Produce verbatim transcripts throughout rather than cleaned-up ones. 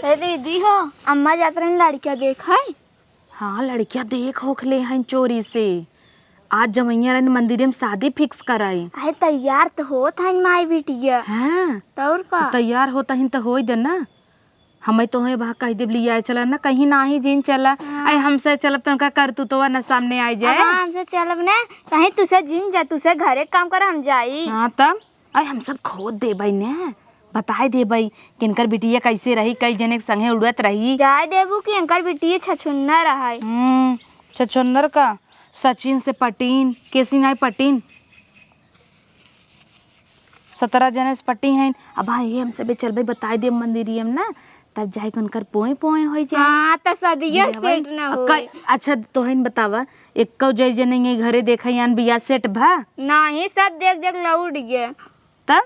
ए दीदी हो, अम्मा जात रही लड़किया देखे। हाँ, लड़किया देख होख ले हैं चोरी से। आज जमैया रहन मंदिरे में शादी fix कराई। अरे तैयार तो होत हैं माई बिटिया। हाँ। तो और का? तो तैयार होत हैं तो होई दे ना। हमें तो है वहाँ कह देब लिया चला ना, कहीं नाही जिन चला। हाँ। अरे हमसे चलब तो उनका करतूतवा ना सामने आ जाए। अब हमसे चलब ना, कहीं तुसे जिन जा, तुसे घरे काम कर हम जाई। हाँ तब। अरे हम सब खोद देबै ने, बताए देबै कि इनकर बिटिया कैसे रही, कई जने के संगे उड़त रही। जाए देबू कि इनकर बिटिया छछुन्नर रहै। हम्म, छछुन्नर का? सचिन से पटीन, केसी नाई पटीन, सतरह जने से पटी हैं। अब हाँ, ये हम सबे चलबै, बताए देब मंदिरिया में ना, तब जाए के उनकर पोए पोए हो जाए। हाँ, तो सदिया ये भाई, set ना अब होए। कई, अच्छा, तोहन बतावा, एक्को जय जने ये घरे देखा यान बियाह set भा? नाही, सब देख देख लौट गए। तब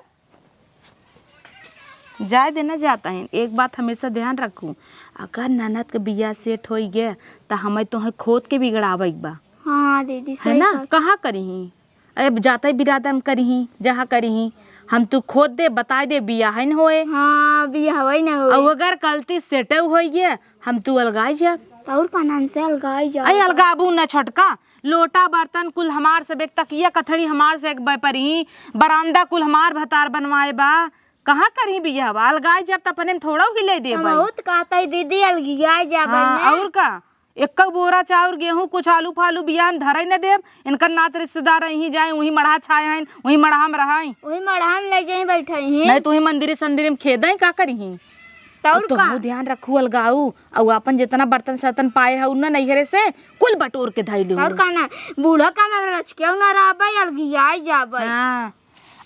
जाए देना जाता है। एक बात हमेशा ध्यान रखू, अगर ननद के बियाह set होई गए, तो हमें तोहे खोद के बिगड़ावे के बा। हाँ दीदी, है सही ना? बात। कहाँ करिही? अरे जाते बिरादन करिही, जहाँ करिही, हम तू खोद दे, बताए दे, बियाह न होए। हाँ, बियाह होए न होए। और अगर गलती सेटव होई गए, हम तू अलगाई जा। तो और का नाम से अलगाई जा? अरे अलगाबू न छोटका, लोटा बर्तन कुल हमार सब एक, तकिया कथरी हमार से एक बैपरी, बरामदा कुल हमार भतार बनवाए बा। कहाँ करही बियाहवा? अलगाई जब त अपने में थोड़ा ही ले देबै। बहुत कहता है दीदी, अलगिया जाबै हाँ, ने। और का? एक बोरा चाउर, गेहूं, कुछ आलू फालू बियाह में धरै न देब। इनकर नात रिश्तेदार यहीं जाए, वहीं मड़हा छाए हैं, वहीं मड़हा में रहै। वहीं मड़हा में ले जाए बैठे हैं। नहीं तो वहीं मंदिर संदिर में खेदै, का करिही? तो और अब का? तोहू ध्यान रखू अलगाऊ, और अपन जितना बर्तन सर्तन पाए है उन्ना नैहरे से कुल बटोर के धैलू। और का ना, बूढ़ा का में रच के ना रहबै, अलगिया जाबै। हाँ,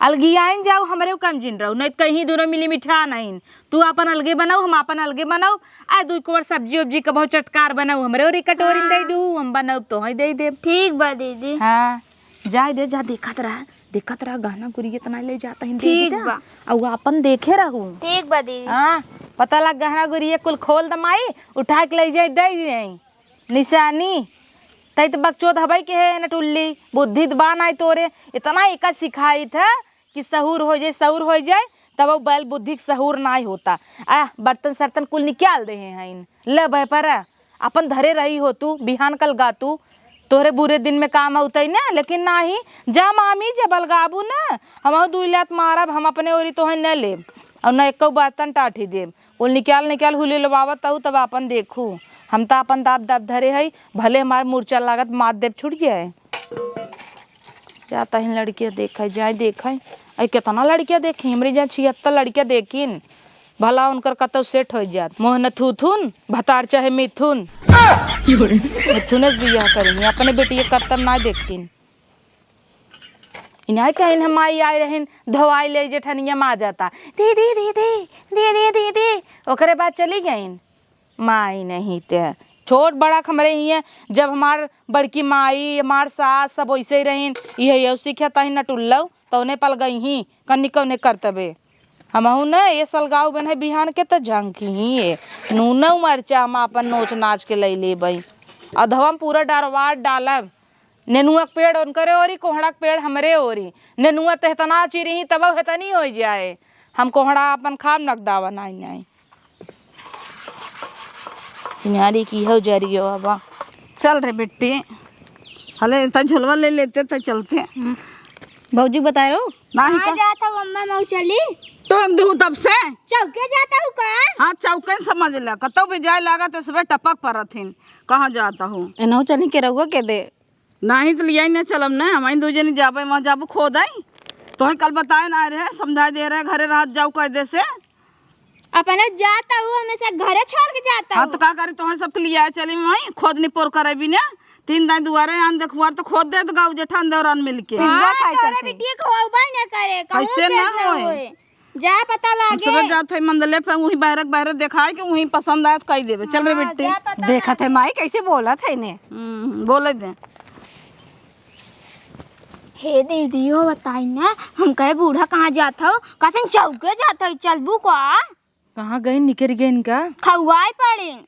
अलगियाइन जाऊ, हमरे कम जिन रहू, नहीं तो कहीं दोनों मिली मिठा नहीं। तू अपन अलगे बनाऊ, हम अपन अलगे बनाऊ। आ दुई कोर सब्जी उब्जी कबहू चटकार बनाऊ, हमरे ओरी कटोरी में दे हाँ। दू, हम बनाऊ तो ही दे देब। ठीक बा दीदी। हाँ, जाए दे, जा देखत रह, देखत रह, गहना गुरिया इतना ले जाता ही ठीक बा। और अपन देखे रहू। ठीक बा दीदी। हाँ, पता लग गहना गुरिया कुल खोल दमाई, उठा के ले जाए दे जाए। निशानी, तै त बकचोद हबै के है न टुल्ली, बुद्धि त बा नाई तोरे, इतना एका सिखाइत है कि सहूर होइ जाए, सहूर होइ जाए, तब वो बैल बुद्धि के सहूर नाई होता। आ, बर्तन सर्तन कुल निकाल देहे हैं, ले बे पर, अपन धरे रही हो तू, बिहान कल गा तू, तोरे बुरे दिन में काम औतै ना, लेकिन नाही, जा मामी, जब अलगाबू ना, हमहू दुई लात मारब, हम अपने ओरी तोहे न लेब, और न एको बर्तन टाठी देब। बोल, "निकाल, निकाल, हुली लवावत हऊ, तब आपन देखू। हम त आपन दाब, दाब धरे हई, भले हमार मुरचा लागत, मात देब छूट जाए।" जाता ही लड़किया देखे, जाए देखे। अरे, केतना लड़किया देखी, हमरे जहाँ छिहत्तर लड़किया देखिन, भला उनकर कतौ सेट हो जात। मोह न थूथुन, भतार चाहे मिथुन। मिथुने से बियाह करेंगे, अपने बेटी के कत्तम ना देखतीन। इन्हें कहिन हम माई आए रहिन, धोआई ले जेठनिया मा जाता, "दीदी, दीदी, दीदी, दीदी।" ओकरे बाद चली गईन। माई नहीं ते छोट बड़ा हमरे हिये, जब हमार बड़की माई, हमार सास सब वैसे ही रहिन, इहे यो सीखे तही न टुल्लऊ, तौने पल गई ही, कन्नी कौने करतबे। हमहू न ये सलगाव बन है बिहान के त झंकी ही ये। नून मरचा हम आपन नोच नाच के ले लेबई। अधवा में पूरा डरवार डालब। नेनुआ के पेड़ उनकरे ओरी, कोहड़ा के पेड़ हमरे ओरी। नेनुआ त हेतना चिरही तब हेतनी होइ जाए। हम कोहड़ा आपन खाब नकदावा नाई नाई। सिंहारी की हो जरियो बाबा। चल रे बेटी, हले त झुलवा ले लेते त चलते। भौजी बताए रहो। नाही कहाँ का? जात हऊ अम्मा, मऊ चली? टोक दू तब से। चौके जात हऊ का? हाँ, चौके समझ ले, कतौ भी जाए लागत है, सबे टपक परत हिन। कहाँ जात हऊ? एनहु चली के रहुआ के दे। नाही त लियाई न चलब न, हमहीं दू जनी जाबे, वहाँ जाबू खोद आई। तोहे कल बताए ना रहे, समझाए दे रहे, घरे रहत जाऊ कायदे से। अपने जात हऊ, हमेशा घरे छोड़ के जात हऊ। हाँ, तो का करी, तोहे सबके लियाए चली वहीं, खोद निपोर करे बिना। तीन दाई दुआरे आन देखुआर तो खोद देत गाऊ जेठान देवरान मिलके। हाँ, इज्जत है तोरे चलते। बिटिया को होबे न करे, कहूँ ऐसे से ना ना होए। होए। जा पता हम लागे। सब जात है मंदले पे, वहीं बहरक बहरे देखाए के वहीं पसंद आए तो कही देबे। चल रे हाँ, बिट्टी। जा पता देखत लागे। है माई कैसे बोलत है ने। हम्म, बोले दे। हे दीदी, यो बताई ना, हम कहे बूढ़ा कहाँ जात हऊ? कहते चौके जात हऊ, चलबू का? कहाँ गइन, निकरि गइन का? खउआए पड़िन।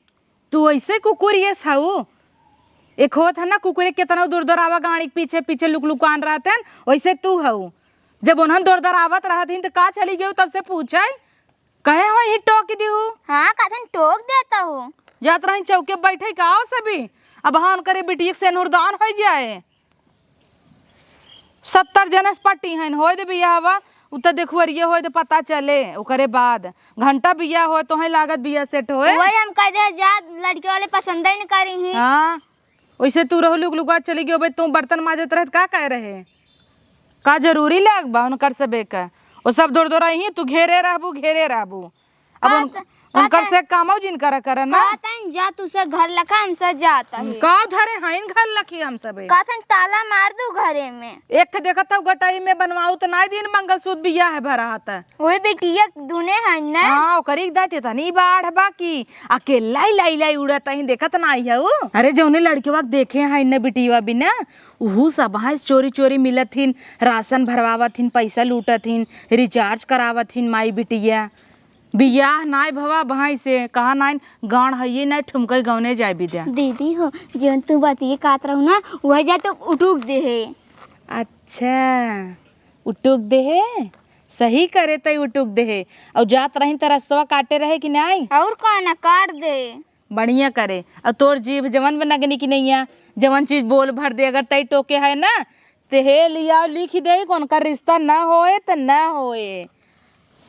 तू ऐसे कुकुर ये साऊ। एक होत है ना कुकुरे केतना दुरदरावा गाड़ी के पीछे पीछे लुक लुकान रहतन, वैसे तू हऊ। जब उन्हन दुरदरावत रहत हिन त का चली गयू तब से पूछे? कहे हो ही टोक दिहू? हाँ, कहतन टोक देता हूँ। जात रही चौके बैठे का आओ सभी। अब हाँ करे बिटिया के सेनुरदान होइ जाए। सत्तर जने से पट्टी हइन, होए दे बियाहवा, उ त देखुअरिये होए दे, पता चले, ओकरे बाद घंटा बियाह होए, तोहे लागत बियाह सेट होए। वही हम कह दे, जा लड़के वाले पसंद ही न करी ही। हाँ, वैसे तू रहू लुक लुका चली गयो, भाई तू बर्तन माजत रहत का कह रहे? का जरूरी लाग बा उनकर सबे का? वो सब दौड़ दौड़ आई ही, तू घेरे रहबू, घेरे रहबू। अब उन-, कहत-, उनकर कहत-, से कामो जिन करा, करा ना। कहतन जा तू से घर लखा, हम से जात ही। का धरे हइन घर लखी हम सबे? कहतन ताला मार दू घरे में। एक ठे देखत हऊ गटाई में बनवाऊ त नाई दिन मंगलसूत्र बियाह है भरा हत। ओए बिटिया दुने हइन ना। हाँ, ओकरी के दाते तनी बाढ़ बा की अकेला ही लाई लाई उड़त ही, देखत नाई हऊ। अरे जौने लड़कवा के देखे हइन न बिटिया बिना, उहू सब हंस चोरी चोरी मिलत हिन, राशन भरवावत हिन, पैसा लूटत हिन, रिचार्ज करावत हिन माई बिटिया। बियाह नाय भवा बहाई से, कहा नाइन गाँड़ हइये नाय, ठुमकई गवने जाए बिद्या। दीदी हो, जवन तू बतिये कात रहू ना, वह जा तो उटुक दे है। अच्छा, उटुक दे है, सही करे तई उटुक दे है। और जात रही त रस्तवा काटे रहे कि नाई? और का ना काट दे। बढ़िया करे। और तोर जीभ जवन बा नगनी की नैया, जवन चीज बोल भर दे, अगर तई टोके है ना, ते हे लियाओ लिख दे, कौन का रिश्ता ना होए त ना होए।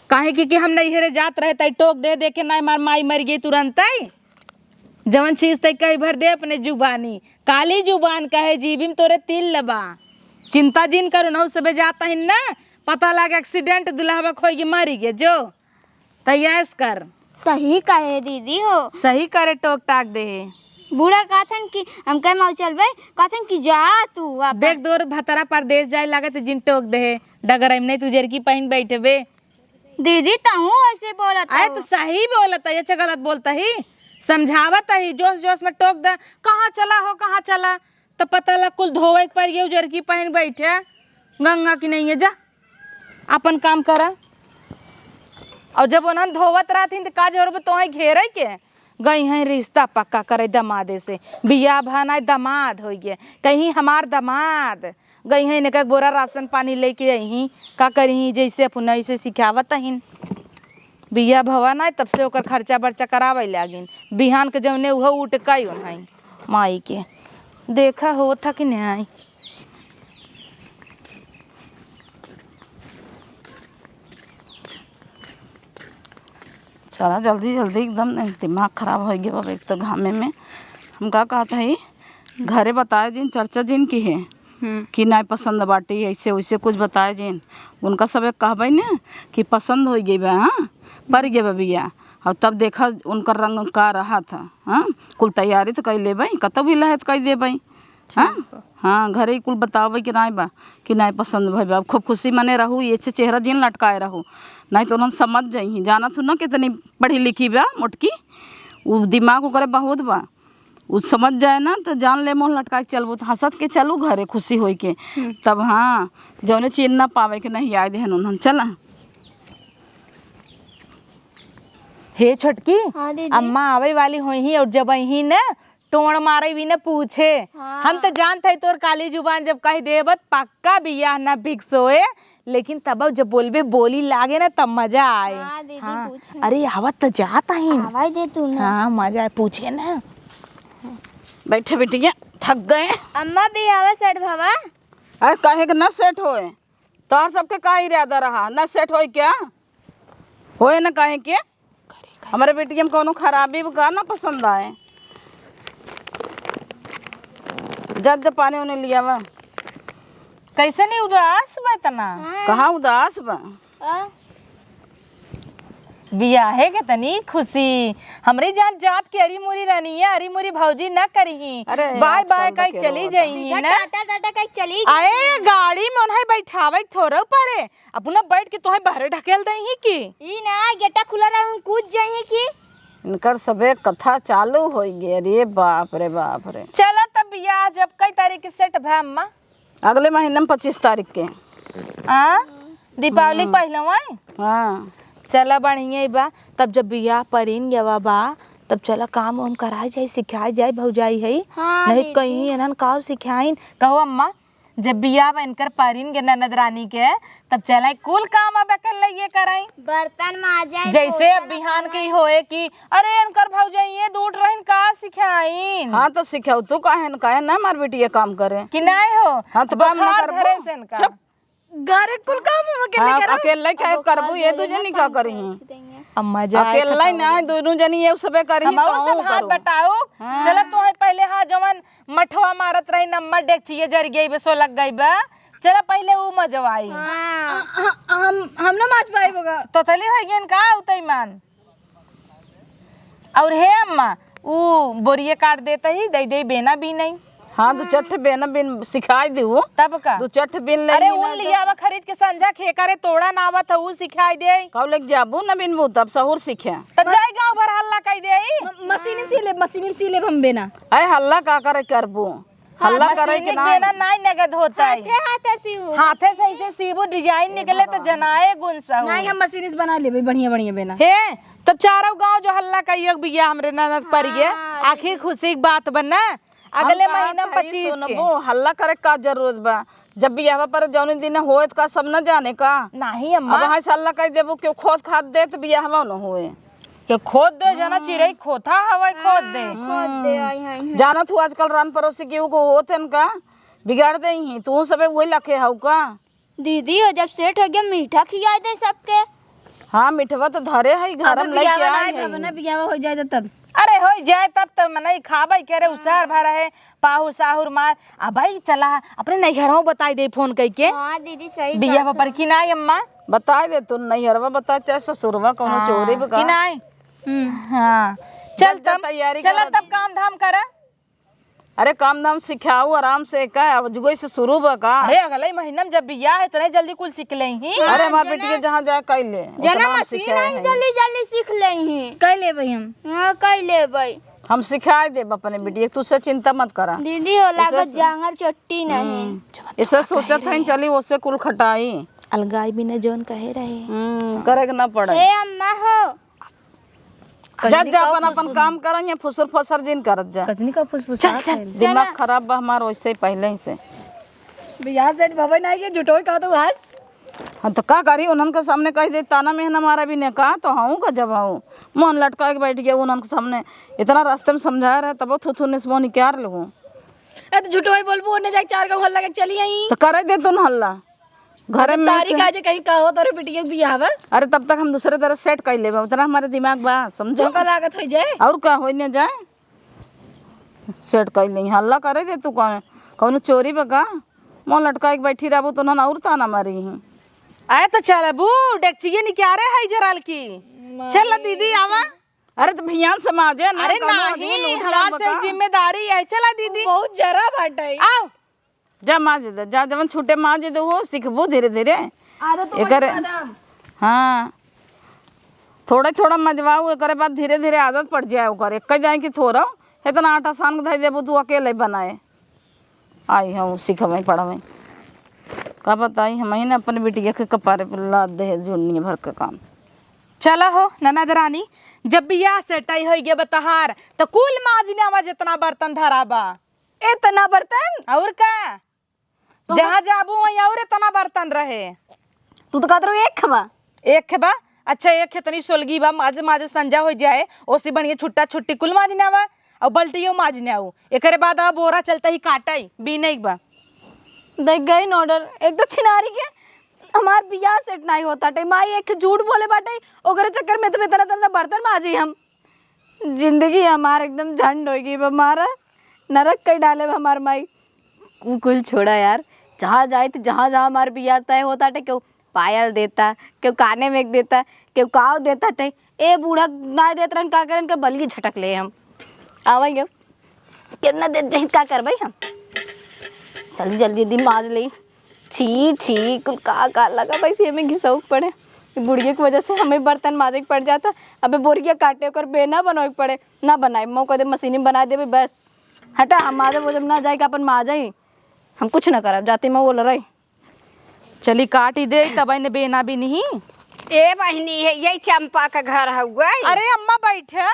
काहे कि, कि हम नैहरे जात रहे, तई टोक दे, देखे ना हमार माई मर गई तुरंत ही। जवन चीज तई कही भर दे अपने जुबानी, काली जुबान कहे जीभी में तोरे तिल लबा। चिंता जिन करू, नौ सबे जात ही ना, पता लागे एक्सीडेंट दुल्हवा खोई के मरी गए जो। तैयास कर। सही कहे दीदी हो। सही करे टोक टाक दे। बूढ़ा कहथन कि हम कहे मऊ चलबे, कहथन कि जा तू अपन। देख दोर भतरा परदेस जाए लागत जिन टोक दे। डगराई में नहीं तू जरकी पहिन बैठबे। दीदी तहूँ ऐसे बोलत अरे हो। तो सही बोलत है, अच्छा गलत बोलता ही, समझावत ही, जोश जोश में टोक दे, कहाँ चला हो, कहाँ चला। त पता लग कुल धोवे के पड़ गए, उजरकी पहन बैठे, गंगा की नहीं है, जा अपन काम करा। और जब उन्हन धोवत रहथिन त का जरूरत तोहे घेरे के? गई हैं रिश्ता पक्का करे दमादे से, बियाह भा नाय दमाद होइ गए, कहीं हमार दमाद गई हैं इनका एक बोरा राशन पानी लेके आई ही, का करी ही जैसे अपन ऐसे सिखावत हिन। बिया भवा नाय, तब से ओकर खर्चा बर्चा करावे लागिन। बिहान के जौने उहो उटकाई ओन्हाई माई के। देखा होत ह कि नाई। चला जल्दी जल्दी, एकदम दिमाग खराब होइ गया बाबा, एक तो घामे में। हम का कहत हई, घरे बताए जिन, चर्चा जिन की है हम्म। कि नाय पसंद बाटी, ऐसे वैसे कुछ बताए जिन। उनका सबे कहबे न कि पसंद होइ गई बा, हाँ, पड़ गए बा बिया। और तब देखा उनकर रंग का रहा था, हाँ, कुल तैयारी तो कई लेबे, कतौ भी लहत कई देबे, हाँ, ठीक बा। हाँ, घरे ही कुल बतावे कि नाय बा, कि नाय पसंद भई बा। अब खूब खुशी मने रहू, ये अच्छे चेहरा जिन लटकाए रहू, नाय तो उन्हन समझ जाई, जानत हूँ ना कितनी पढ़ी लिखी बा मोटकी, उ दिमाग ओकरे बहुत बा। उ समझ जाए ना, त जान ले मुँह लटका के चलबू, त हँसत के चलू घरे खुशी होई के। हम्म। तब हाँ, जौने चीन ना पावे के नहीं आए देहन उन्हन। चला। हे छोटकी, हाँ दीदी। अम्मा आवे वाली होई ही और जब आई ही ना, टोण मारे भी ना पूछे। हाँ। हम त जानत हई तोर काली जुबान जब कह देबत पक्का बियाह ना fix होए, लेकिन तब जब बोलबे बोली लागे ना तब मजा आए। हाँ दीदी, हाँ। पूछे। अरे आवत त जात ही। आवाज दे तू ना। हाँ, मजा आए, पूछे ना। बैठे बिटिया, थक गए। अम्मा बियाह सेट भवा? अरे काहे के ना सेट होए? तोहर सबके का इरादा रहा? ना सेट होए क्या? होए ना काहे के? हमरे बेटिया में कौनो खराबी बा का ना पसंद आए? जब जब पानी उन्हें लियावा। कैसे नहीं उदास बा इतना? हाँ। कहाँ उदास बा? आ? बियाहे के तनी खुशी। हमरे जान जात के अरी मुरी रहनी है, अरी मुरी भौजी ना करी ही। अरे, बाय आजकल बाय का कई के चली रोता। जाई ही सीधा ना। टाटा टाटा कई चली जाई। अरे, गाड़ी में उन्हें बैठावे के थोड़ो पड़े। अपना बैठ के तोहे बाहरे ढकेल दे ही की। ई ना, गेटा खुला रहे, हम कूद जाई ही की। इनकर सबे कथा चालू होई गे। अरे बाप रे, बाप रे। चला तब बियाह जब कई तारीख के सेट भा अम्मा? अगले महीने में पच्चीस तारीख के। हाँ, दीपावली के हम्म। पहले वही? हाँ। चला बढ़िया ही बा, तब जब बियाह परिन गवा बा, तब चला काम वाम कराए जाए, सिखाए जाए, भौजाई है। हाँ, नहीं दीदी। कहीं इन्हन का सिखाइन। कहो अम्मा, जब बियाह बा इनकर परिन के ननद रानी के, तब चले कुल काम अब अकेले ये कराई। बर्तन माजे, जैसे पोछा अब बिहान के ही होए कि अरे इनकर भौजाई ये दूठ रहिन का सिखाइन। हाँ तो सिखाऊ तू काहे न, काहे ना हमार बेटी ये काम करे कि नहीं हो। हाँ तो काम ना बुखार करबो। धरे से इनका। चुप। घरे कुल काम हम अकेले हाँ, करब। अकेले काहे अब करबू? ये दुइ जनी का करी? अम्मा जाए अकेले ना, दुनू जनी ये सबे करी, हम तो सब हाथ बटाओ। हाँ। चला तो है पहले हाँ जवन मठवा मारत रही, नम्मर डेकचिए जर गई बे, सो लग गई बे। चला पहिले ऊ मजवाई। हाँ। हम, हम ना माज पाई बगा। तो थली हो गई का उतई मान। और हे अम्मा, ऊ बोरिये काट देत ही, दे दे बेना बीनई। हाँ, दू चार ठे बेना बीन सिखाई देहु। तब का? दू चार ठे बीन ले अरे, ऊन लियावा खरीद के, संझा खेकरे तोड़ा ना आवत ह, ऊ सिखाई दे। कब लेके जाबू ना बीनबू, तब सहूर सीखे। तब जाई गाँव भर हल्ला कई दे। म-, मशीन में सी ले, मशीन में सी ले हम बेना। अरे हल्ला का करे करबू? हल्ला करे के मशीनी ना। बेना नाई नगद होता है। हाथे, हाथे सीऊ। हाथे से ऐसे सीबू, डिजाइन निकले तो जनाए गुन सहू। नहीं, हम मशीन से बना लेबे बढ़िया, बढ़िया बेना। हे, तब चारों गांव जो हल्ला कइयो बिया हमरे ननद परिगे, हाँ, आखिर खुशी की बात बा ना। अगले महीना में पच्चीस के। सुनबो, हल्ला करे का जरूरत बा? जब बियाहवा पर जौने दिन होत का सब न जाने का? नहीं अम्मा। अब हाँ से हल्ला कई देबू, केहू खोद खाद दे त बियाहवा न होए। के खोद दे, जना चिरई खोथा हवै, खोद दे। हाँ, खोद दे, आई, आई, आई। जानत हूँ आजकल रान पड़ोसी केहू को होत हन का, बिगाड़ दे ही। तू सबे वही लखे हऊ का? दीदी, हो जब सेट हो गया, मीठा खिया दे सबके। हाँ, मिठवा तो धरे है, घर में लेके आई है। बियाहवा हो जाए तो तब। अरे, हो जाए तब तो मनई खाबे करे, उसार भरा है, पाहुर साहुर मार। आ भाई, चला, अपने नैहरवा बताई दे फोन कई के। हाँ, दीदी, सही बियाह बात पर है। की ना, अम्मा? बताई दे तू, नैहरवा बता, चाहे ससुरवा, कौनो हाँ, चोरी बा का? कि नाई? हम्म। हाँ। चल जब तब, तैयारी चला करा। तब काम धाम करा। अरे काम धाम सिखाऊ आराम से, का अब जुगई से शुरू बा का? अरे अगले महीना में जब बियाह है, इतने जल्दी कुल सीख ले ही। हाँ, अरे हमार बेटी के जहाँ जाए कई ले, जना उतना हम मशीन सिखाए आई हैं। जल्दी जल्दी सीख ले ही। कई लेबै हम। हाँ, कई लेबै। हम सिखाए देब अपने बेटी के, तू से चिंता मत करा। दीदी हो लागत जांगर चट्टी नहीं। हम्म। ऐसे सोचत है, चली ओसे कुल खटाई। अलगाई बिना जौन कहे रहे। हम्म, करे के ना पड़े। हे अम्मा हो। जा, जा, अपन, अपन काम करन, या फुसुर फसर जिन करत जा। कजनी का फुसफुस चल, चल। दिमाग खराब बा हमार वैसे ही पहले ही से। बियाह सेट भवे ना, ये झूठो ही कहा तो हंस। हाँ, तो का करी, उन्हन के सामने कह दे, ताना मेहना मारा भी ने का, तो हूँ का जब हूँ। मुँह लटका के बैठ गया उन्हन के सामने। इतना रास्ते में समझा रहे, तब थू थू निस्मो निकार लूँ। ए, तो झूठो ही बोलबू, ओने जाके चार गो हल्ला के चली आई। तो करे दे तू न हल्ला। घरे में तारीख से आज कहीं का हो तोरे बिटिया के बियाह बा? अरे तब तक हम दूसरे तरह सेट कर लेबे, उतना हमारे दिमाग बा, समझो। धोखा लागत हो जाए। और का होई न जाए? सेट कर लें, हल्ला करे दे तू, कौन, कौनो चोरी बा का? मुँह लटका के बैठी रहबू तो उन्हन और ताना मारी ही। आए तो चलबू, डेकचिए निकारे है जराल की। चल दीदी आवा। अरे तो भियान से माजे ना, अरे कौनो आदमी नहीं, नोहला हमार बा से का? जिम्मेदारी है, चला दीदी। बहुत जरा बाटे। आओ। जा माज दे, जा जवन छूटे माज दे, वो सीखबू धीरे धीरे। आदत तो एकर बड़ी बा। हाँ, थोड़ा थोड़ा मजवाऊ, एकरे बाद धीरे धीरे आदत पड़ जाए ओकर। एक जाए कि थोड़ा इतना आटा सान के धई देबू तू अकेले बनाए। आई हम सीखबे पढ़बे। का बताई, हम ही ने अपन बिटिया के कपारे पर लाद दे है झुन्नी भर के काम। चला हो ननद रानी, जब बियाह सेटई होई गे बतहार, त कुल माज न्यावा जितना बर्तन धरा बा। इतना बर्तन? और का? तो जहाँ जाबू वहीं और इतना बर्तन रहे। तू तो कहत रहू एक बा। एक बा? अच्छा, एक इतनी सोलगी बा, माजे माजे संजा हो जाए, ओसे बढ़िया छुट्टा छुट्टी कुल माज न्यावा, और बल्टियो माज न्याऊ। एकरे बाद अब बोरा चलता ही काटई, बीनई बा। देख गई न ऑर्डर, एक तो छिनारी के हमार बियाह सेट नहीं होता टे, माई एक झूठ बोले बाटे, ओकरे चक्कर में तो इतना इतना बर्तन माजी हम। जिंदगी हमार एकदम झंड होई गई बा, मारा नरक कई डाले बा हमार माई। उ कुल छोड़ा यार, जहाँ जाए तो जहाँ जहाँ हमार बियाह तय होता टे, केहू पायल देता, केहू काने में एक देता, केहू काव देता टे। ए बूढ़ा ना देत रहन, का करन के बलिए झटक ले हम। आवे गए, केहू ना देत जहित का करबे हम। जल्दी जल्दी जल्दी माज ले। छी छी, कुल का का लगा भाई, से हमें घिसौक पड़े। ई बुढ़िया की वजह से हमें बर्तन माजे के पड़ जाता। अबे बोरिया काटे, ओकर बेना बनोए के पड़े। ना बनाए, मऊ कह दे मशीनी में बना देबे बस। हटा, हम माजे वो जब ना जाए के अपन माजे ही। हम कुछ ना करब, जाते मऊ बोल रही। चली काट ही दे, तब इन्हें बेना भी नहीं। ए बहिनी, है यही चंपा का घर हउए। अरे अम्मा बैठे।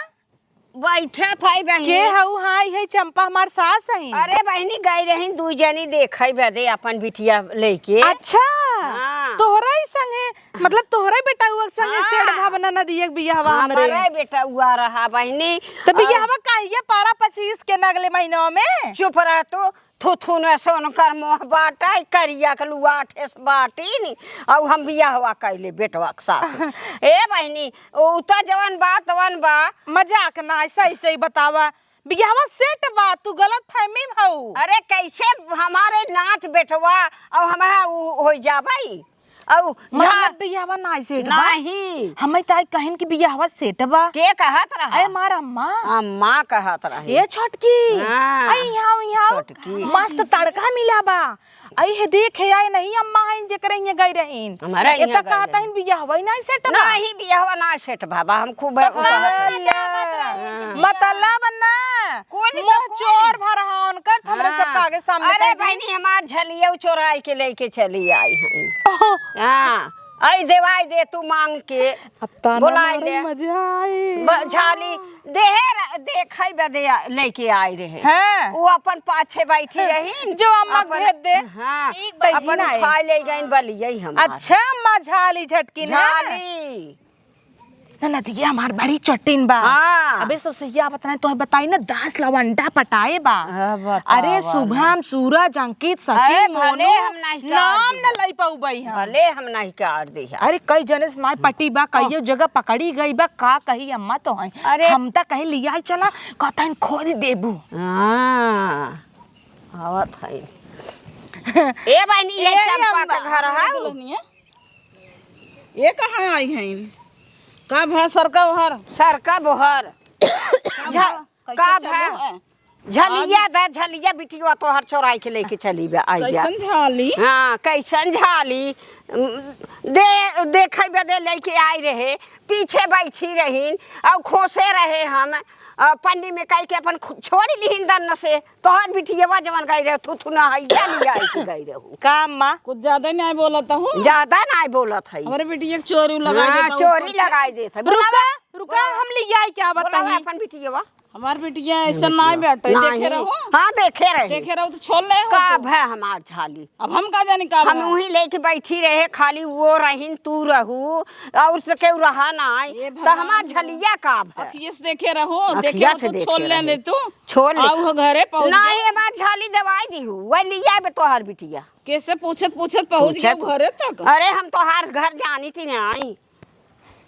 बैठे थे बहिनी। के हऊ? हाँ, इहे चंपा हमार सास हईं। अरे बहिनी, गई रही दुई जनी देखे बदे अपन बिटिया लेके। अच्छा, हाँ। तोहरा ही संगे, मतलब तोहरा ही बेटउआ के संगे हाँ। सेठ भा ननदिया के बियाहवा हमरे। हमारा बेटउआ रहा बहिनी। तो और बियाहवा काहिया पारा पच्चीस के ना अगले महीनवा में? चुप रह तू। थुथुन सोनकर मुँह बाटइ, करिया के लुआठे से बाटिन, अउ हम बियाहवा कइले बेटवा के साथ। ए बहिनी, उ त जवन बा, तवन बा। मजाक ना, सही सही बतावा, बियाहवा सेट बा, तू गलतफहमी में हऊ। अरे, कइसे हमारे नात बेटवा अउ हम उ होइ जाबइ? अउ मतलब झा- बियाहवा नाई सेट बा? नाही। हमें ताई कहिन कि बियाहवा सेट बा। के कहत रहा? अरे हमार अम्मा। अम्मा कहत रही। ए छोटकी। हाँ। आई यहाँ, यहाँ। छोटकी। मस्त तड़का मिला बा। आई हे देख, हे आए नहीं अम्मा हईन जेकरे हियां गई रहीन। हमारे हियां एता गई कहत रहीन। हईन बियाहवा ही नाई सेट बा। नाही, बियाहवा नाई सेट बा, बा, हम खूब तो ओकरा का कहत रही। हाँ। मतलब ना। कुल तो मुँह कुल। चोर भर हा उनकर, त हमरे हाँ। सबका आगे सामने अरे कह दी। बहिनी, हमार झलिया चोराई के लेके चली आई हैं। ओह। हाँ, आई देवाई दे तू मांग के। अब ताना बोलाई मारे ले। मजा आई। ब-, झाली देहे र-, देखई बदे आ-, लेके आई रहे। हाँ। वो अपन पाछे बैठी रही। जो अम्मा के अपन भेज दे। हाँ, ठीक बा। अपन तहिना है। उठाई ले गई बलियई हमार। अच्छा, अम्मा झाली झटकिन है। झाली। ननदिया हमार बड़ी चट्टिन बा। हाँ। अबे ससुइया, बतना तोहे बताई ना, दस लवंडा पटाए बा। हाँ, बतावा अरे ना। शुभम, सूरज, अंकित, सचिन, अरे भले मोनू, हम नहीं नाम काट न देहा। लई पउबई हम। भले हम नहीं काट देहा। अरे कई जने से नाई पटी बा, कइयो जगह पकड़ी गई बा, का कही अम्मा तोहई। अरे। हम त कहीं लियाई चला, कहतन खोद देबू। हाँ, आवत है। ए बहिनी, ये ए चंपा अम्मा। के घर है। दुल्हनिया। ये कहाँ आई हैं? का भा सरका बोहर? सरका बोहर। का झ-, भा? कैसे का चलो भा? है? झलिया आज दा, झलिया बिटिया तोहर चोराई के लेके चली बे, आई बे। कैसन झाली? हाँ, कैसन झाली? उम, दे, देखे बदे लेके आई रहे, पीछे बैठी रहीन, अउ खोसे रहे हम, अ, पन्नी में कई के अपन खु-, छोड़ी लिहिन दन्न से। तोहर बिटियवा जवन गई रहे, थू थू ना हइया लिया आई के गई रहू। का अम्मा? कुछ ज्यादा ही नहीं बोलत हूँ। ज्यादा नहीं बोलत है। हमारे बिटिया के चोरी लगाई हाँ, देता हूँ चोरी ऊपर से। लगाई देत है। रुका, बुलावा, रुका, बुलावा। हम लियाई के आवत बुलावा हई। अपन बिटियवा। हमार बिटिया ऐसा नहीं बाटे, देखे नहीं। रहो। हाँ, देखे रहे। देखे रहो तो छोड़ ले हो का तो। भय हमार झाली। अब हम का जानी का हम भय। वहीं लेके बैठी रहे, खाली वो रहीन, तू रहू, और से केहू रहा नाई, ये तो हमार भगवान। झलिया का भय। अखिए से देखे रहो, अखिया देखे रहो से तो देखे छोड़ ले रहे। ले तू। छोड़ ले। आऊ हो घरे पहुँच नहीं, गए। हमार झाली दवाई दी हूँ, वही लिया बे तोहार बिटिया। कैसे पूछत पूछत पहुँच गए पूछत। घरे तक? अरे हम तोहार घर जानी थी नहीं।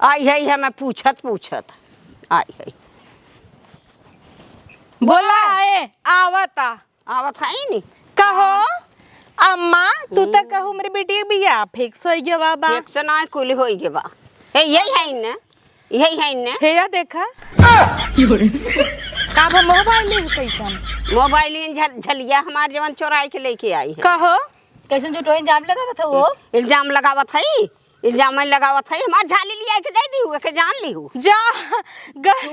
आई है, हमें पूछत पूछत। आई है। बोला ए, आवता। आवत है नी? कहो, अम्मा, तू त हम्म। कहू मेरी बेटी के बियाह fix होइ गवा बा। Fix ना, कुल होइ गवा। ए, यही है न? यही है न? हे या देखा। का भा मोबाइल ही कैसन? मोबाइल ही झल-, झलिया हमार जवन चोराई के लेके आई है। कहो। कैसन झूठो इल्जाम लगावत हो वो? इल्जाम लगावत है। इल्जाम लगावत है, हमार झाली लिया के दे दी हुए के जान ली हूँ। जा, गजब।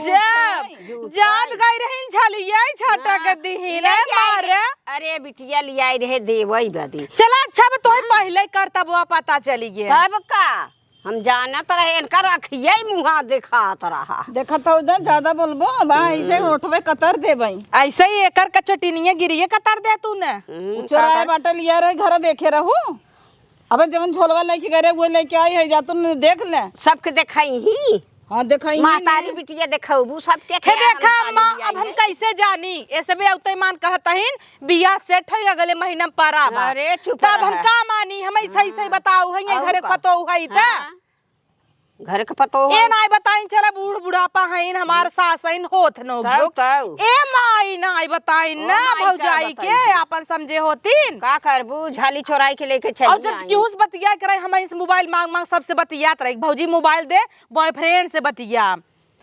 झूठ जात है। गई रहीन झालिया, झाटा हाँ, के दीही ले ले जाए मारे। रे। अरे बिटिया लियाई रहे देवई बदी। चला अच्छा, अब तोहे हाँ। पहिले करतबवा पता चली गया। तब का? हम जानत रहे, इनका रखिए मुँहा दिखात रहा। देखत हो जा, ज्यादा बोलबो, बा ऐसे हम्म। होठवे कतर देबई। ऐसे ही एकर कचटिनिया गिरिए कतर दे तू ने। हम्म, उ चोराए का बाटे लिया रहे, घर देखे रहू। अबे जवन झोलवा लेके गए रहे, वो लेके आई है, जा तू देख ले। सबके देखाई ही। हाँ, देखाई ही महतारी ने। बिटिया देखौबू सबके हे के हम देखा झाली अम्मा, लियाई अब हम है। कैसे जानी? ऐसे भी अउते मान कहत हईन, बियाह set होई, अगले महीना में परा बा। अरे, चुप तब हम रह। का मानी? हम सही सही हाँ। बताऊ है, ये और घरे का? पतोहू है त। हाँ। घर के पतोहू ए है। नाई बताइन, चला बूढ़ बुढ़ापा हईन, हमार हम्म। सास हईन, होत नो तब, जो। तब। ए माई नाई बताइन ओ ना, माई का भौजाई के बताइन? आपन समझे होतीन। का करबू, झाली चोराई के लेके चली और जब आई। केहू से बतिया के रहे, हम इस मोबाइल मांग मांग सबसे बतियात रहे, भौजी मोबाइल दे, boyfriend से बतिया।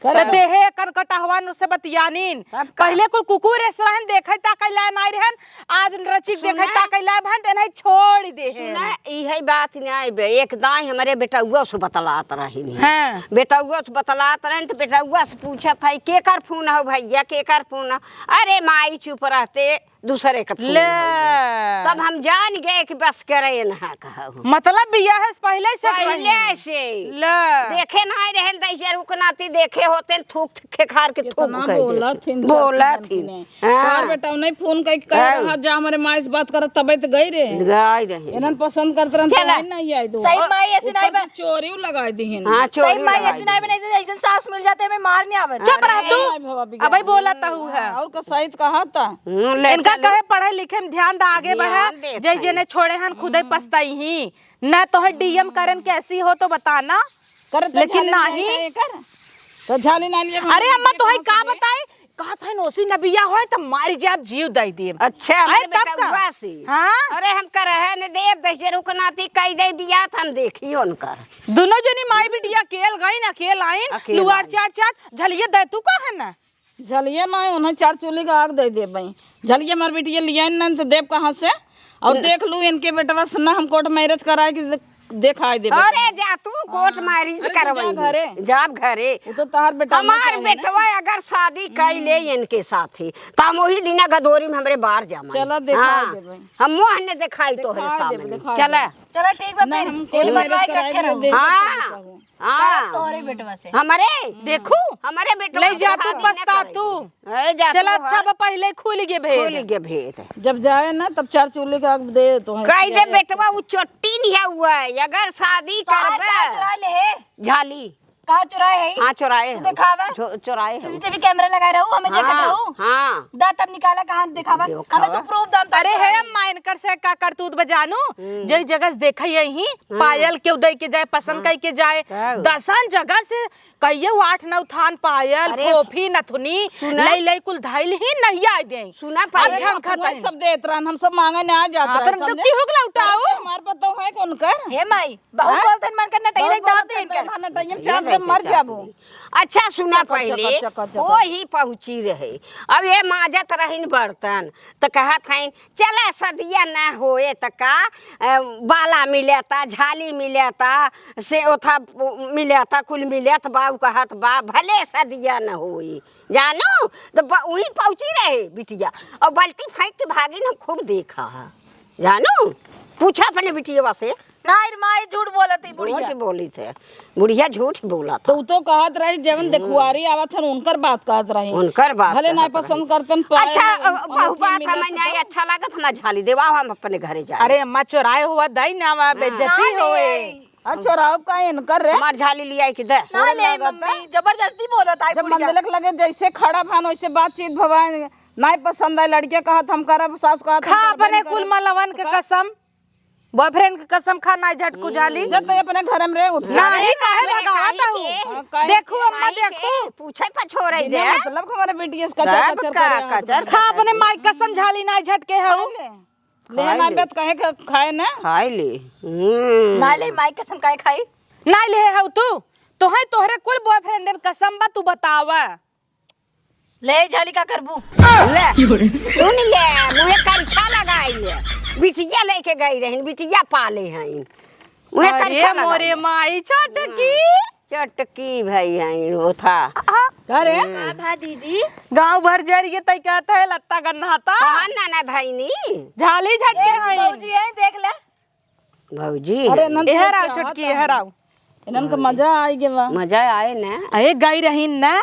करे। त देहे कन कटहवन से बतियानीन। तब का? पहिले कुल कुकुर ऐसे रहन, देखे ताकैला नाई रहन, आज रचिक सुना? देखे ताकैला भन, तेनाई छोड़ दे हैं। सुना, इहे बात नाई बे, एक दाई हमरे बेटउआ से बतलात रही। हाँ। बेटउआ से बतलात रहन, त बेटउआ से पूछत है, "केकर फोन हो भैया, केकर फोन हो?" अरे माई चुप रहते, दूसरे के फोन ले। आवे। तब हम जान गए कि बस करे ना कहू। मतलब बियाह से पहिले से पहिले रही। से। ले। देखे ना रहे, दैसे रुकनाती देखे होते, थूक खेखार के थूक इतना कह बोलत देते। हिन, बोलत चाची हिन। जान के नहीं। हाँ। तोहर बेटा नहीं फोन कई कह हाँ। रहा, जा हमरे माई से बात करत, तबे तो गई रहे। गई रहे। इन्हन पसंद करत रहन, चला। तो नहीं आई दो। सही माई ऐसे ऊपर नहीं से बा- चोरी लगाई दी हिन। हाँ, सही चोरी माई लगाई ऐसे नहीं दी। बने, ऐसे, ऐसे सास मिल जाते, हमें मार नहीं आवे। चुप रह अरे, तू। नहीं भवा बिगड़ अबे गई। बोला तहू है। हाँ, और का सही कहा था। हम्म, ले इनका चलो। कहे पढ़े लिखे में ध्यान दा, आगे ध्यान बढ़े। देत जय हई। जेने छोड़े हन, खुदे हम्म। पछताई ही। ना तोहे डीएम करन कैसी हो तो बताना। करत लेकिन झाली नाही। नहीं है कर। तो झाली नानी जब अरे हम अम्मा, तोहे कहाँ से का दे? बताई? कहत है नोसी न बिया होए त मारी जाब, जीव दई देब। अच्छा, अरे हमरे तब का? बेटउआ से। हाँ? अरे हम करहे न देब, दस जरू के नाती कई दे बिया, त हम देखी उनकर। दुनो जनी माई बिटिया अकेल गईन, अकेल आइन, अकेल लुआर आइन। चाट चाट, झलिए दे तू का है ना? झलिए ना, उन्हें चार चूल्ही का आग दे देबई। झलिए हमार बिटिया लियाइन ना, त देब कहाँ से? और ले। देख लू, इनके बेटवा से ना हम कोर्ट मैरिज कराए के दे-, देखाए देबे। अरे जा तू कोर्ट हाँ। मैरिज अरे तू जा करवाई। घरे। जाब घरे। वो तो तहार बेटा हमार बेटवा अगर शादी कई ले हम्म। इनके साथ ही, त हम वही दिना गदोरी में हमरे बाहर जामा। चला देखाए हाँ। देबे। हम मुँह न देखाई तोहरे देखाए देबे, सामने। देखाए चला। देबे। चला ठीक बा, ना, फिर हम कोई कोई मैरिज बनवाए के कराए रखे देबे, रहू। देबे हाँ। तू कहू। हाँ। करब तोहरे बेटवा से। हमरे? देखू। हमरे बेटवा ले से जा तू, शादी ना पछता करई। तू। ए, जा चल, तू अच्छा हट। बा, पहिले खुल गे भेद। खुल गे भेद। जब जाए ना, तब चार चूल्ही का आग दे तो है। कह दे बेटवा, उ चोट्टी नहीं है, हुआ है। अगर शादी कहाँ, करबे। कहाँ चुराए ले है? झाली। कहाँ चुराए है? हाँ, चुराए तू है। देखावा। चो-, चुराए है। सीसीटीवी कैमरा लगाए रहू, हमें देखत हाँ, रहू। हाँ। दा तब निकाला, कहाँ देखावा? देखावा। हमें तो प्रूफ दम तब अरे चुराए है है। अम्मा, इनकर से का करतूत बजानू, हम्म। जई जगह से देखई यही, हम्म। पायल केउ दई के जाए, पसंद हाँ। कई के जाए, का? दसन जगह से कहिए वो आठ नौ थान पायल, अरे, फोफी, नथुनी, सुना? लई लई कुल धइल ही नहीं आए दे। सुना अब पायल। झंखा वही तनी। सब देत रहन, हम सब मांगे ना आ जात हाँ, रहन, तोर समझे? दुखी हो गला उठाऊ। अरे, हमार पतोह है कौन कर? हे माई, बहुत हाँ? बोलते हैं, मन करना टही बहुत नहीं, दाब बोलते दे हैं, इनकर। मन टही में चाप दे, मर जाबो। अच्छा, सुना चकर, पहले, चकर, चकर, चकर। वो ही पहुँची रहे। अब ये माजत रहीन बर्तन, त कहत हैं, चला सदिया ना होए त का, अ, बाला मिलता, झाली मिलता, से ओथा मिलता, कुल मिलत बा, उ कहत बा, भले सदिया न होई। जानू, त ब-, उही पहुँची रहे बिटिया, और बाल्टी फेंक के भागिन हम खूब देखा है। जानू, पूछा अपने बिटिया से। ना, रे माई, झूठ बोलत ही बुढ़िया। झूठ बोली थे। बुढ़िया झूठ बोला था। तो उ तो कहत रही, जवन हम्म। देखुआरी आवत हन, उनकर बात कहत रही। उनकर बात भले कहत ना रही। पसंद करतन, पाए अच्छा, हन, अब बहु अनोखी बात मिलत हमें नहीं तो। अच्छा लागत, हमार झाली देवा, हम अपने घरे जाए। अरे अम्मा, चोराए हुआ दाई ना, वहाँ हाँ। बेइज्जती ना होए। ले। अच्छा, चोराव का इनकर रे? हमार झाली लिया के दे। ना तोरे ले लागत मम्मी, है। जबरदस्ती बोलत आई जब बुढ़िया। मंदिर के लगे जैसे खड़ा भान, वैसे बातचीत भवान, नहीं पसंद आए, लड़किया कहत हम करब, सास कहत हम खा करबे अपने नहीं कुल करब। मलवन के तो का? कसम। बॉयफ्रेंड के कसम खा, ना झटकू हम्म। झाली। जब तो अपने घर में रहे, उठ। नाही, अरे, काहे काहे भगावत काहे हऊ? के? हाँ, काहे देखू के? अम्मा, काहे देखू। के? पूछे पछोरे बिना दे। मतलब हमारे बेटी से कचर तब कचर का करे, कचर खा कचर अपने करे। माई कसम, झाली ना झटके हऊ। खाए ले। ले खाए ना ले। बेत कहे के खाए ना। खाए ले। हम्म। ना ले माई कसम काहे खाई? ना ले हऊ तू। तोहे तोहरे कुल बॉयफ्रेंडन कसम बा, तू बतावा। ले झाली का करबू? ले, सुन ले, मुँहे करिछा लगाई ले। बिटिया लेके गई रहिन, बिटिया पाले हईन। मुँहे अरे करिछा लगाई मोरे ले। माई, छोटकी। हाँ, छोटकी भाई हईन, वो था। हाँ। का रे? हम्म। का भा दीदी? गाँव भर जरिए तई कहत है, लत्ता गन्हाता। कहाँ नाना भईनी? झाली झटके ए, हईन। भौजी है, देख ले। भौजी अरे, हैं। इनन एहर आओ छोटकी, एहर आओ। इनन के मजा आई गे बा। मजा आए ना। अरे, गई रहीन ना,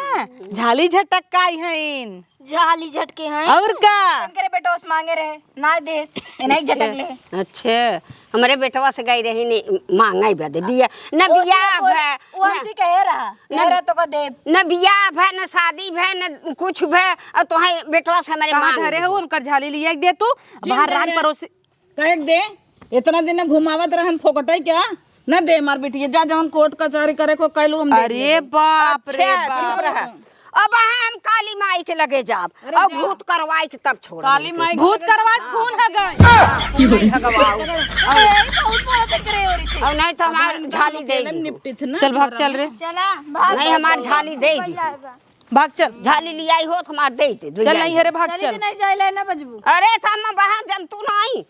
झाली झटक के आई हईन। झाली झटके हैं। और का? इनकरे बेटवा से मांगे रहे, ना देस, इन्हें झटक ले। अच्छा, हमरे बेटवा से गई रहीन, मांगे बदे बिया, ना वो बिया सिर्फ वो, भे, वो ना, हमसे कहे रहा, ना, कहे रहा तो का देब। ना बिया भे, ना शादी भे, ना कुछ भे, और तोहे बेटवा से हमरे कहाँ मांग धरे हो, उनकर झाली लिया के दे तू, जिन बाहर दे रान रहे। परोसी। कहे के दे, इतना दिन घुमावत रहन फोकटे क्या? न दे हमार बिटिया, जा जवन कोर्ट कचहरी करे को कैलू हम दे अरे देबे। बाप रे अच्छा, बाप। चुप रह। अब हम काली माई के लगे जाब अरे और जा। भूत करवाई के तब छोड़ काली माई के भूत लगे करवा जा। खून है गए। भगवान। ए, बहुत बोलत है करे ओरी से। और नहीं तो हमार झाली दे दी। निपटित ना चल भाग, चल रे। चला, भाग, नहीं, भाग, हमार भाग, झाली भाग, दे भाग, दी। भाग, भाग। भाग चल। झाली लियाई हो तो हमार दे दे, चल, नहीं, हरे भाग चली चल। तो नहीं जाए ले ना बजबू। अरे, था मैं बाहर जंतु नहीं।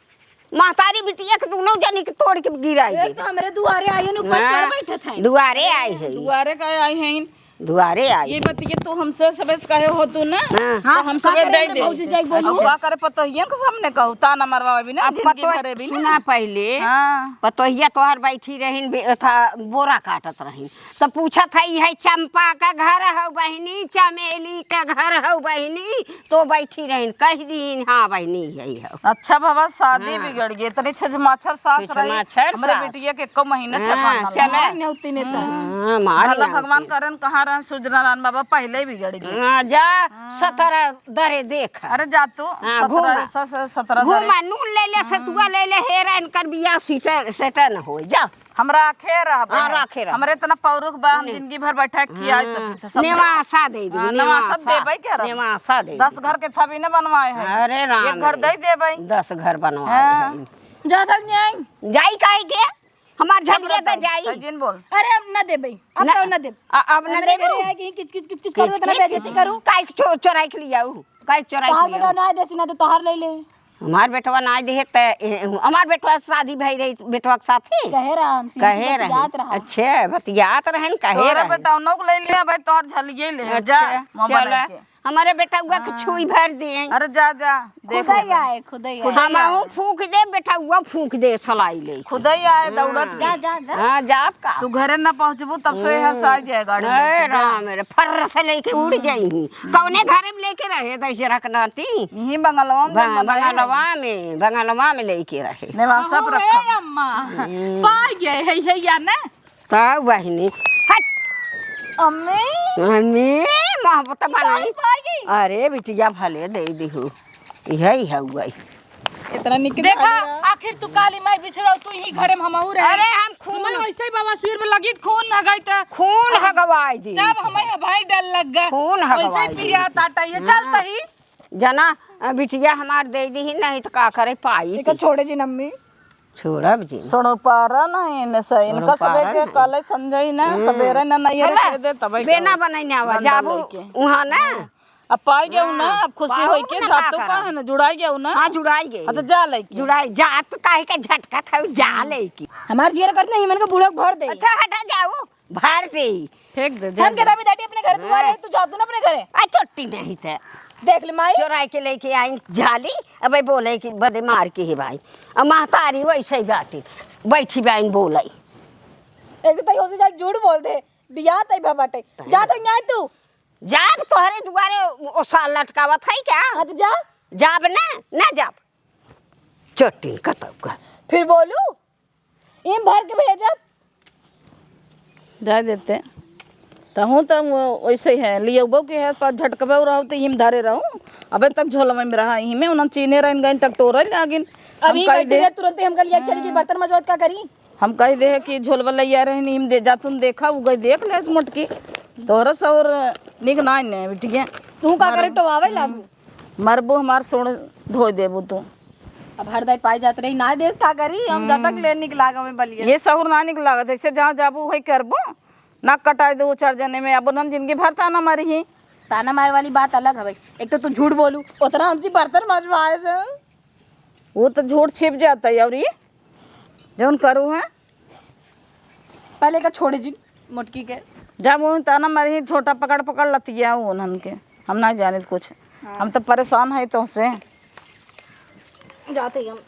महतारी बिटिया के दोनों जनी के तोड़ के गिराई ए, दे। तो हमरे दुआरे आई है, ऊपर हाँ, चढ़ बैठे थे। दुआरे आई है। दुआरे का आई है, दुआरे आई। ये बतिया तू हमसे सबे से कहे हो तू ना, हाँ। तो हम सबे दे दे। भौजी जाई बोलू। अब का करे, पतोहियन के सामने कहू, ताना मरवावे भी ना, अब जिंदगी पतोह-, भरे भी ना। सुना पहिले, हाँ। पतोहिया तोहर बैठी रहिन, बे-, था, बोरा काटत रहिन, तो पूछत है, "ई है चंपा का घर हौ बहिनी, चमेली का घर हौ बहिनी?" तो बैठी रहिन, कह दीन, "हाँ बहिनी, यही हौ।" अच्छा बाबा, शादी हाँ। बिगड़ गई, इतनी छछमाछर सास रही, छछमाछर हमरे सास। बिटिया के एको महीना हाँ, ठेकाना चला। नहीं। मार न्योती ने तो। हाँ, मार भला न्योती। भगवान करन कहाँ रहन सुजनारायण बाबा, पहिले ही बिगड़ गए। हाँ, जा, हाँ। सतरह दरे देख। अरे जा तू, हाँ, सतरह, घूमा। स-, स-, सतरह दरे। घूमा, नून ले ले, हाँ। सतुआ ले ले, हेरा इनकर बियाह सीटे, सेटे न होए, जा। हम राखे रहब। हाँ, राखे रहब। हमरे इतना पौरुख बा, हम नहीं। जिंदगी भर बैठा के खियाए हाँ, सकते सब। नेवासा दे दू, हाँ, नेवासा नेवासा। देबै के रहब। नेवासा दे दू। दस घर के थबी न बनवाए हैं। अरे राम एक घर रे। दे देबै। दस घर बनवाए हाँ। हैं। जा तक जाई। जाई काहे के? हमार झलिया त जाई। जिन बोल। अरे, अब ना देबै, अब ना, तो ना देब। अ-, अब ना हमरे देबू? घरे आए कि किच, किच, किच, किच किच, करू, इतना किच, बेइज्जती किच। करू। काहे के चो-, चोराई के लियाऊ? काहे के चोराई के तोहार बेटवा लियाऊ? ना दे, सीना तो तोहार ले ले। हमार बेटवा ना दे, त, ए, हमार बेटवा से शादी भई रही, बेटवा के साथे। कहे रहा हम, सीना कहे रही। बतियात रहा। अच्छे, बतियात रहन, कहे तोहरे रहे। बेटवा नौक ले लिया भाई, तोहर झलिए ले, जा, अच्छा, मोबाइल चला। लेके। हमारे बेटउआ के हाँ। छुई भर दिए। अरे जा, जा, देख खुदै लेबे। आए, खुदै आए। खुदै हमहू आए। फूंक दे, बेटउआ फूंक दे, सलाई ले। खुदै आए, हाँ। दौड़त के। जा, जा, जा। हाँ, जा आप का? तू घरे ना पहुँचबू, तब से हम्म। हर साल जाए गाड़ी ए, लेके, जा। राम रे, फर्र से लेके उड़ हम्म। जाई। कौने घरे में लेके रहे, तैसे रखना थी? यहीं बंगलवा में बंग-, जब बनाए बंगलवा में, बंगलवा में लेके रहे। नेवासा पर कहूँ, रखा। ए अम्मा, हम्म। पाई गए है, है या ना? तब बहिनी, हट। अम्मी। अम्मी, मोहब्बत बनाई। पाई गई। अरे बिटिया भले दे दिहु। यही है वही। इतना निक देखा, झाली है। आखिर तू काली माई बिछड़ाऊ, तू ही घरे में हमहू रहे। अरे हम खून हमें वैसे ही बाबा सिर में लगी खून न गई त खून हगवाई दी। तब हमें भाई डर लग गया। खून वैसे हगवाई ही पिया दी। ताटा ये हाँ। चलता ही। जना, अ, बिटिया हमार दे दी ही नहीं तो का करे पाई एका थी। छोड़े जी नम्मी। छोड़ब जी। सुनो पारा ना इने से, इनको सुनो सबे पारा के ना। काले समझाई ना, हम्म। सबेरे ना नहीं है ना? रखे दे, तबे बेना के बनाई ना आवा, बंडल जाबू लेके। उहाँ ना। अब पाई गयो ना, हाँ, अब खुशी पाऊ होई के ना जातू का का करब? है ना, जुड़ाई गयो ना। हाँ, जुड़ाई गई। हाँ, तो जा लेके। जुड़ाई, जा, तू काहे के झटका खाऊ, जा लेके। हमार जियर करत नहीं, मन को बूढ़ा भर दे। अच्छा, हटा जाऊ। भर दे। फेंक दे, दे हम दे। कहता भी दाटी अपने घर दुआरे, हाँ। तू जा तू ना अपने घरे। आ, छुट्टी नहीं थे। देख ले माई। चोराई के लेके आई झाली, अबे बोले कि बदे मार के हे भाई। अब महतारी वैसे ही बाटी, बैठी बाइन बोले। एक तो तई होती जाए झूठ बोल दे, बिया तई भा बाटे। जा तक न्याय तू। जाब तोहरे दुआरे ओ साल लटकावत है क्या? हाँ तो जा। जाब ना, ना जाब। चट्टी कतौ का। फिर बोलू? इम भर के भेजब। जाए देते। तहूँ त वो वैसे ही है, लियबो के है, पर झटकबे रहो त इम धरे रहो। अबे तक झोलवे में रहा, इमे उन्हन चीने रहन गइन, टकटोरे लागिन। हम अभी कह बैठे दे। रहे, तुरंते हम कहलिए, "चल के हम्म। बर्तन मजवात का करी?" हम कह दे कि झोलवा लैया रहन, इम दे जा, तुम देखा, उ गई देख ले मोटकी। तोहरा सौर निक ना ने बिटिया। तू का करे, टोआवे लागू? मरबो हमार सोड़ धोई देबो तू। अब हर दाई पाई जात रही, ना देश का करी, हम हम्म। जटक ले निक लागे में बलिए। ये सहूर ना निक लागत, ऐसे जहाँ जाबो वही करबो, नाक कटाई दो चार जने में, अब उन्हन जिंदगी भर ताना मारी ही। ताना मारे वाली बात अलग हवे, एक तो तू झूठ बोलू, उतना हमसे बर्तन मजवाए से। वो तो झूठ छिप जाता है, और ये जौन करू है। पहले का छोड़े जी मोटकी के। जब वो ताना मारी ही, छोटा पकड़ पकड़ लतिया वो उन्हन के, हम ना जानित कुछ। हाँ। हम तो परेशान है तोहसे। जाते ही हम।